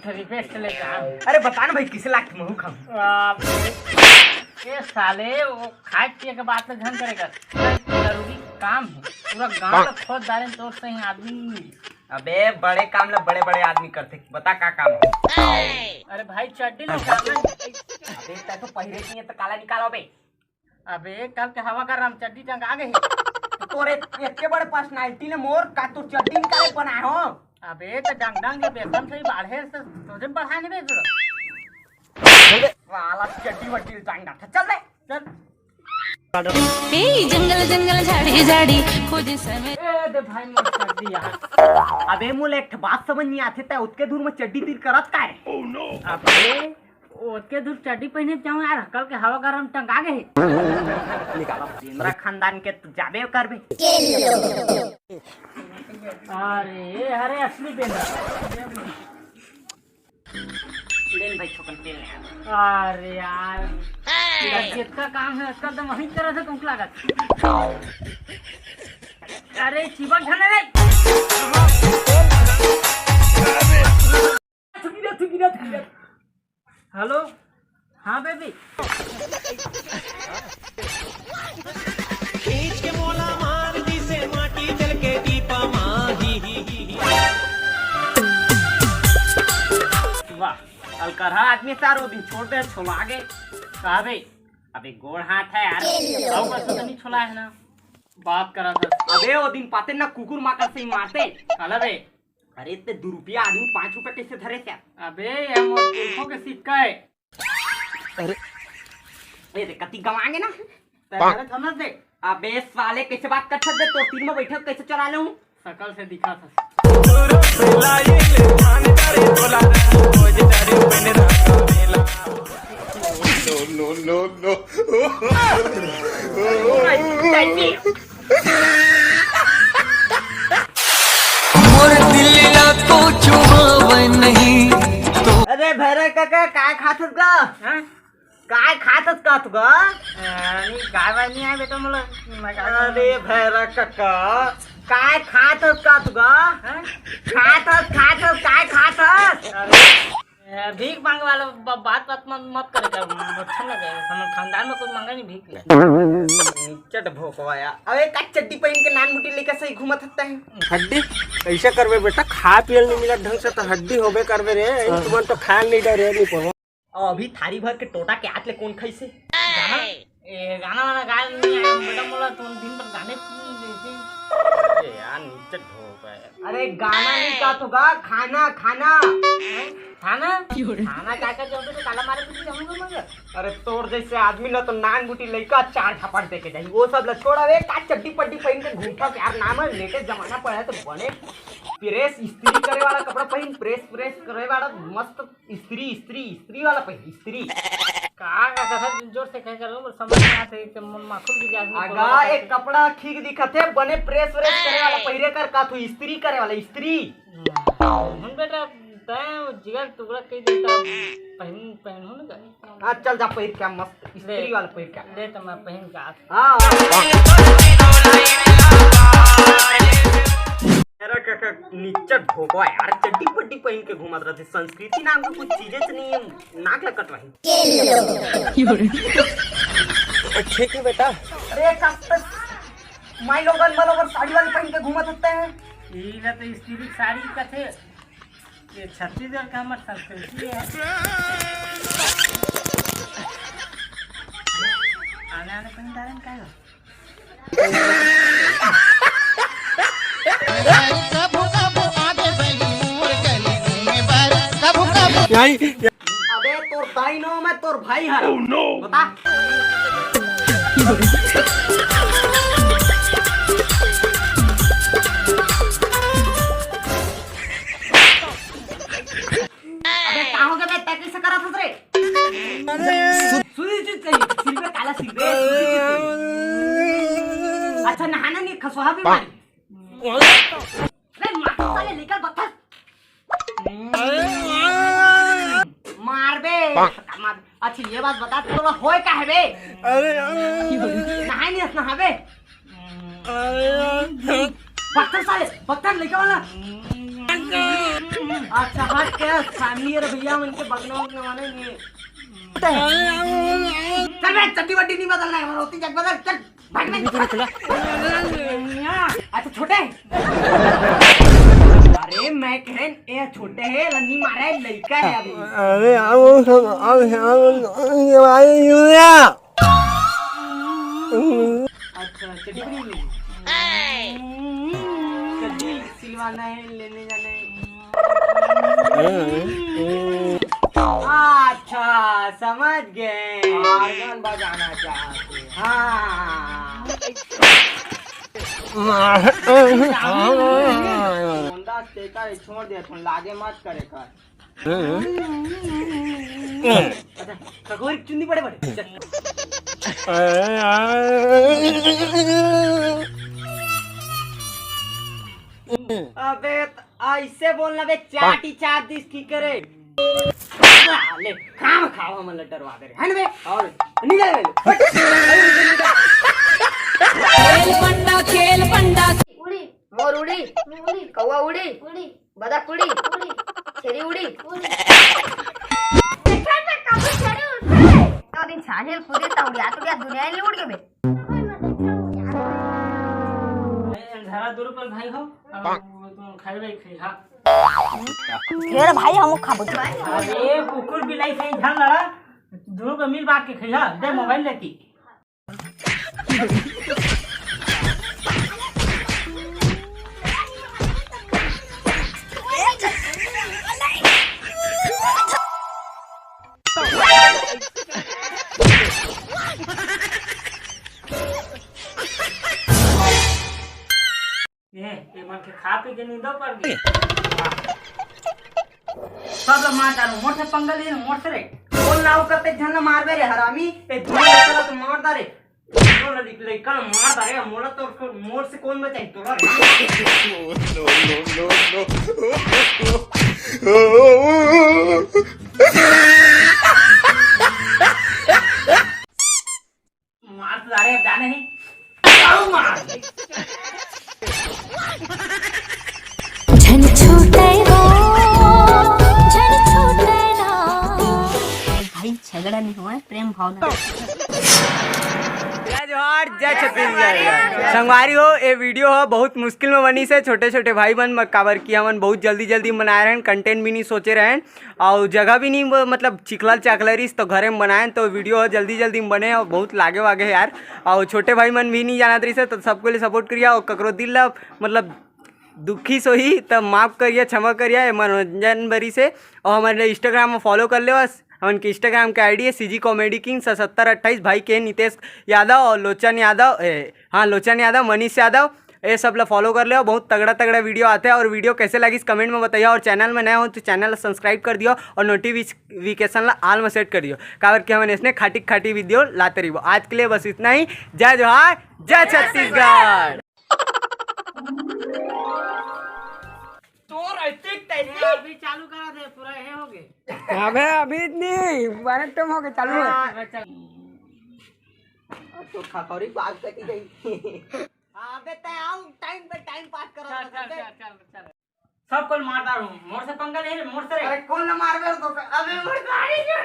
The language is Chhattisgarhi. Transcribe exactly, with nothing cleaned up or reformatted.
रिक्वेस्ट ले का? अरे बता ना भाई, किसे लागत महू खाऊं? बाप रे। ए साले, वो खाए पिए के बात तो झन करे कर। जरूरी काम है, पूरा गांव ला खोद डारे तोर सही आदमी। अबे बड़े काम ला बड़े बड़े आदमी करथे, बता का काम है? अरे भाई चड्डी निकाल। अबे तै तो पहिरे नहीं है तो काला निकालो बे। अबे कल के हवा गरम चड्डी टंगा गे हे। तोरे इतने बड़े पर्सनालिटी ने मोर का तोर चड्डी निकाले बनाए हो? अबे तो डंग डंग ले बेसन से ही बाढ़े से तुझे बढ़ाने दे तू। वाला चड्डी वड्डी टांग डाल। चल बे, चल। ए जंगल जंगल झाड़ी झाड़ी खोजे समय। ए दे भाई मोर चड्डी यार। अबे मोला एक ठो बात समझ नहीं आथे, तै उतके दूर में चड्डी तीर करत का है? अबे ओतके दूर चड्डी पहिने जाऊं यार, कल के हवा गरम टंगा गे हे। निकालो। बेंदरा खानदान के तो जाबे करबे। अरे, अरे असली बेंदरा। लेन भाई छोकन तेल ले आ। अरे यार, जितना काम है आजकल तो वही तरह से कुंक लागत। अरे चिपक धने रे। हेलो, हाँ बेबी। खींच के मोला मार दिसे माटी जल के दीपा माही। वाह, अलकरहा आदमी सार, वो दिन छोड़ दे, छोला गे। काबे? अबे गोड़ हाथ है यार, अउ बस तो नहीं छोला है ना। बात करा था। अबे वो दिन पाते ना कुकुर माकर से ही मारते। काला बे? अरे इतने दो रुपया आदमी पाँच रुपया कैसे धरे थे? अबे ये मोर पुरखों के सिक्का है। अरे ये देख कति गवाएंगे ना। तेरे समझ दे। अबे साले कैसे बात कर सकते? तो तीन में बैठे कैसे चला ले हूँ? सकल से दिखा था। No, no, no, no। मोर दिल ला तो छुआवे नहीं। अरे भैरा काका, काय खात हस गा? हाँ? काय खात हस का तू गा? अरे गाय वाय नहीं आए बेटा, मोला। अरे भैरा काका, काय खात हस का तू गा? हाँ? खात हस, खात हस, काय खात हस? अरे ए, भीख मांगे वाला ब-, बात बात मत, मत करे कर, अच्छा ना लगे। हमर खानदान में कोई मांगा नहीं भीख। चट भोकवाया। अबे का चड्डी पहन के नान मुटी लेके सही घूमत हत्ता है। हड्डी कैसे करबे बेटा, खाए पियल नहीं मिला ढंग से तो हड्डी होबे करबे रे। हाँ। तुमन तो खाए नहीं डरे नहीं पड़ो। और अभी थारी भर के टोटा के आत ले कौन खाइसे? गाना? ए, गाना वाला गाय नहीं आया, बेटा मोला तो दिन भर गाने सुन देते। अरे यार, नीचे ढोक है। अरे गाना नहीं का तो गा, खाना, खाना। हैं? खाना? खाना का का जब तो काला मारे कुछ जाऊंगा मगर। अरे तोर जैसे आदमी ला तो नान गुटी लइका चार झापट दे के जाही। वो सब ला छोड़, अबे का चड्डी पड्डी पहन के घूमता यार, नाम है लेटेस्ट जमाना पर है तो बने प्रेस इस्त्री करे वाला कपड़ा पहन, प्रेस प्रेस करे वाला मस्त इस्त्री, इस्त्री, इस्त्री वाला पहिर, इस्त्री। का, का कथा जोर से कहे कर, मोर समझ में आते कि मन माखुल की जात में अगा, बोला एक करते। कपड़ा ठीक दिखत है, बने प्रेस व्रेस करे वाला पहिरे कर का तू, इस्त्री करे वाला, इस्त्री। हम्म, बेटा, तैं जिगर टुकड़ा कह देता, पहन, पहन हो ना। हाँ, चल जा, पहिर क्या मस्त, इस्त्री ले, वाला पहिर क्या। ले तो मैं पहन का। हाँ। अरे काका, निच्चट भोकवा यार, चड्डी पड्डी पहन के घूमत रहते, संस्कृति नाम के कुछ चीजें तो नहीं है, नाक ला कटवाही। ठीक है बेटा। अरे काका, माई लोगन वाला और साड़ी वाली पहन के घूमत होते हैं। ई ला तो स्त्री साड़ी कथे, ये छत्तीसगढ़ का हमर संस्कृति है। आने आने पहन डालें का? कभू कभू आगे बनी मोर गली घूमे बर, कभू कभू। अबे तोर दाई नो मैं तोर भाई हर। Oh no! बता। अबे का हो गया बे? तै कैसे करत हस रे? सुधी चीज चाहिए, सिर पे काला सिर पे, सुधी चीज चाहिए। अच्छा नहाना नहीं, खसोहा भी मारी। अरे मार साले, लेकर बता। मार बे। मार। अच्छा ये बात बता, तोला होय का है बे? अरे यार। नहाए नहीं हस, नहा बे। अरे यार। पत्थर साले, पत्थर लेके वाला। अच्छा, हाँ, क्या फैमिली है रे भैया, मन के बगना उगना माने नहीं। चल बे, चड्डी वड्डी नहीं बदलना है, रोटी जग बदल, चल, भाग बे। अच्छा, छोटे। अरे, मैं कहन, ए छोटे है, रन्नी मारा है, लड़का है अभी। अरे यार, वो सब, अब, अब, ये भाई, यूरिया। अच्छा, चड्डी बड़ी नहीं। चड्डी सिलवाना है, लेने जाना है। अच्छा, समझ गए। ऑर्गन बजाना चाहते हैं। हाँ। मोहनदास, तेकर छोड़ दे, तुम लागे मत करे कर। अच्छा, खगोरी चुन्नी बड़े बड़े। चल। अबे, त-, ऐसे बोलना बे, चाटी चाट दिस की करे। साले, खाम खाओ, हमन ल डरवा दे रे, है ना बे? और निकल बे। खेल पंडा, खेल पंडा। उड़ी। मोर उड़ी। उड़ी। कौवा उड़ी। उड़ी। बदक उड़ी। उड़ी। छेरी उड़ी। उड़ी। देखा ना, कबो छेरी उड़थे। तो दिन छाने कूदे, त उड़िया, तो क्या दुनिया ही उड़ के बे? ए, अंधारा दूर पर भाई हो, अब तुम खाई भाई खाई, हाँ। घेर भाई, हम खाबो। अरे, कुकुर बिलाई से झन लड़ा, दोनों को मिल बांट के खाई, हाँ, दे मोबाइल लेती। ए, ए मन के खा पी के नींदो पर भी। सब ला मार डालो, मोर से पंगा ले, मोर से रे। बोल ना, करते झन ला मारबे रे हरामी। ए, दूर वाला तो मार डाले। दूर वाला लइका ला मार डाले, मोला तो उसको, मोर से कौन बचाई तोला रे? मार तो डाले, अब जाने ही। आओ मार। झन छूटे वो, झन छूटे ना। भाई, झगड़ा नहीं हुआ है, प्रेम भावना। जय जोहार, जय छत्तीसगढ़। संगवारी हो, ये वीडियो ह बहुत मुश्किल में बनी से, छोटे छोटे भाई मन म-, काबर कि हमन बहुत जल्दी जल्दी बनाए रहन, कंटेंट भी नहीं सोचे रहन, अउ जगह भी नहीं, मतलब चिखला चाखला रहिस तो घरे में बनाएन, तो वीडियो ह जल्दी जल्दी में बने अउ बहुत लागे वागे यार। अउ छोटे भाई मन भी नहीं जानत रहिस, तो सबको लिए सपोर्ट करिया अउ ककरो दिल ला, मतलब दुखी सोही त माफ करिया, क्षमा करिया, ये मनोरंजन बरी से। अउ हमन ला Instagram में फॉलो कर लेवस, हमन के Instagram के आईडी है सीजी कॉमेडी किंग सतहत्तर अट्ठाईस। भाई के नितेश यादव अउ लोचन यादव, ए, हाँ, लोचन यादव, मनीष यादव, ये सब ला फॉलो कर लेवस। बहुत तगड़ा तगड़ा वीडियो आथे। अउ वीडियो कैसे लगिस कमेंट में बताइए, अउ चैनल में नए हो तो चैनल ला सब्सक्राइब कर दियो अउ नोटिफिकेशन ला ऑल में सेट कर दियो, काबर कि हमन ऐसने खाटी खाटी वीडियो लाते रहिबो। आज के लिए बस इतना ही। जय जोहार, जय छत्तीसगढ़। तोर ऐतिक तैतिक। अभी चालू करा दे, पूरा हे हो गे। अबे अभी नहीं, बारह टम हो गए, चालू है। हाँ, चल। तो खखौरी बात कटी गई। अबे तै आऊ टाइम पे टाइम पास करो चल, ना, चल, अबे। चल, चल, चल। सब कोई मार डालूं, मोर से पंगा ले, मोर से रे। अरे कौन ना मार दे तो, अबे मोर गाड़ी जो।